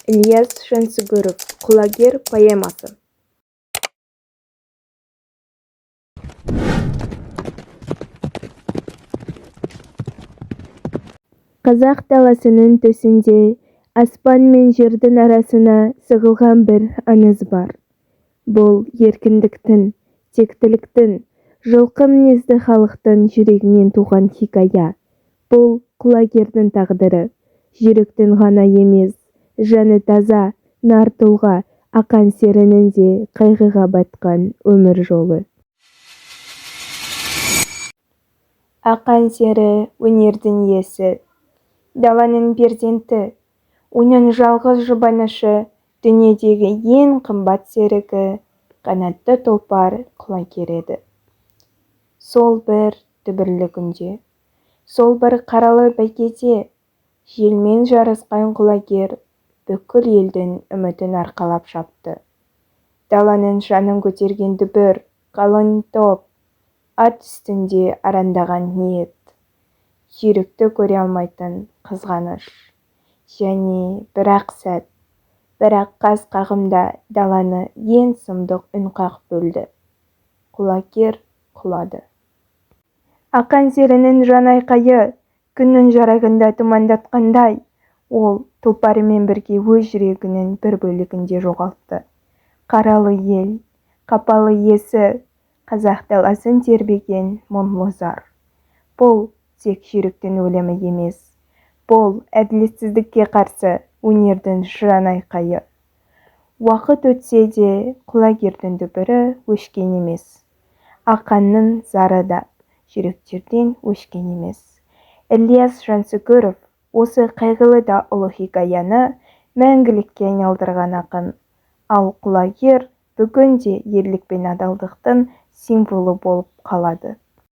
Ілияс Жансүгіров. Құлагер поэмасы. Қазақ даласының төсінде аспан мен жердің арасына сығылған бір аңыз бар. Бұл еркіндіктің, тектіліктің, жылқы мінезді халықтың жүрегінен туған хикая. Бұл Құлагердің тағдыры. Жүректің ғана емес, жаны таза, нар тұлға Ақан серінің де қайғыға батқан өмір жолы. Ақан сері өнердің иесі, даланың перзенті, оның жалғыз жұбанышы, дүниедегі ең қымбат серігі қанатты тұлпар Құлагер еді. Сол бір дүбірлі күнде, сол бір қаралы бәйгеде желмен жарысқан Құлагер бүкіл елдің үмітін арқалап шапты. Даланың шаңын көтерген дүбір, қалың топ, ат үстінде арандаған ниет, жүйрікті көре алмайтын қызғаныш. Және бір-ақ сәт, бір-ақ қас қағымда даланы ең сұмдық үн қақ бөлді. Құлагер құлады. Ақан серінің жан айқайы күннің жарығында тұмандатқандай, ол тұлпарымен бірге өз жүрегінің бір бөлігін де жоғалтты. Қаралы ел, қапалы иесі, қазақ даласын тербеген мұңлы зар. Бұл тек жүйріктің өлімі емес, бұл әділетсіздікке қарсы өнердің жан айқайы. Уақыт өтсе де Құлагердің дүбірі өшкен емес. Ақанның зары да жүректерден өшкен емес. Ілияс Жансүгіров осы қайғылы да ұлы хикаяны мәңгілікке айналдырған ақын. Ал Құлагер бүгін де ерлік пен адалдықтың символы болып қалады.